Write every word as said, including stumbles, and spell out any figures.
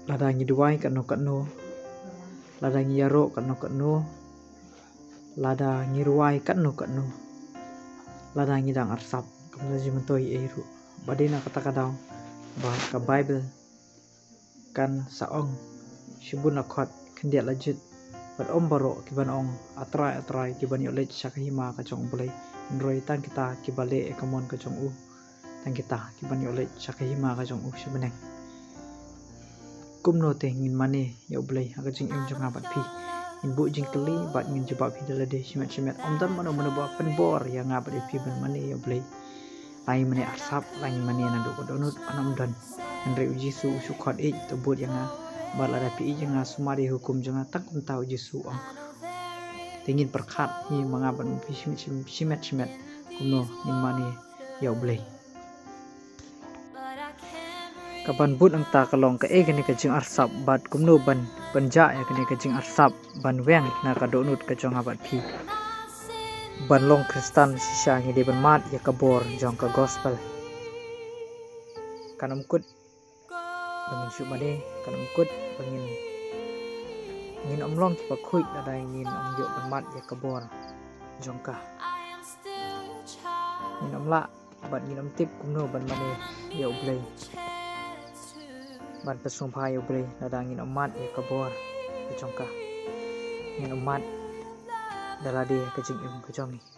Lada ngi duwai katno katno, lada ngi ïaroh katno katno, lada ngi rwai katno katno, lada ngi dang arsap, kam da ju myntoi ei ruh. Ba dei na kata ka daw ba ka Baibl kan sa ong, shibun la khot khyndiat la jied, bad ym baroh ki ban ong A Trai, A Trai, ki ban ïoh leit sha ka hima ka jong U Blei, hynrei tang kita ki ba leh ïa ka mon ka jong u. Tang kita ki ban ïoh leit sha ka hima ka jong u sha bneng. Kumno te ngin mane ïa U Blei ha ka jingim jong nga bad phi? Ngin buh jingkylli bad ngin jubab hi da lade shimet shimet. Ym don mano mano ba pynbor ïa nga bad ïa phi ban mane ïa U Blei. La ngin mane arsap, la ngin mane naduh ka dohnud, ym don. Hynrei U Jisu u shu khot, ïeit to bud ïa nga. Bad lada phi ïeit ïa nga, sumar ïa hukum jong nga, tang kumta U Jisu u ong. Te ngin pyrkhat hi ma nga bad ma phi shimet shimet, kumno ngin mane ïa U Blei. Ka ban bud nangta ka long kaei kane ka jingarsap bad kumno ban pynjah ïa kane ka jingarsap ban weng na ka dohnud ka jong nga bad phi. Ban long Khristan shisha ngi dei ban mad ïa ka bor jong ka gospel. Kan ym kut ba ngin shu mane, kan ym kut ba ngin, ngin ym long kiba khuid lada ngin ym ïoh ban mad ïa ka bor jong ka. Ngin ym lah bad ngin ym tip kumno ban mane ïa U Blei, ban pynsngewbha ïa U Blei lada ngin ym mad ïa ka bor ka jong ka. Ngin ym mad da lade ka jingim ka jong ngi.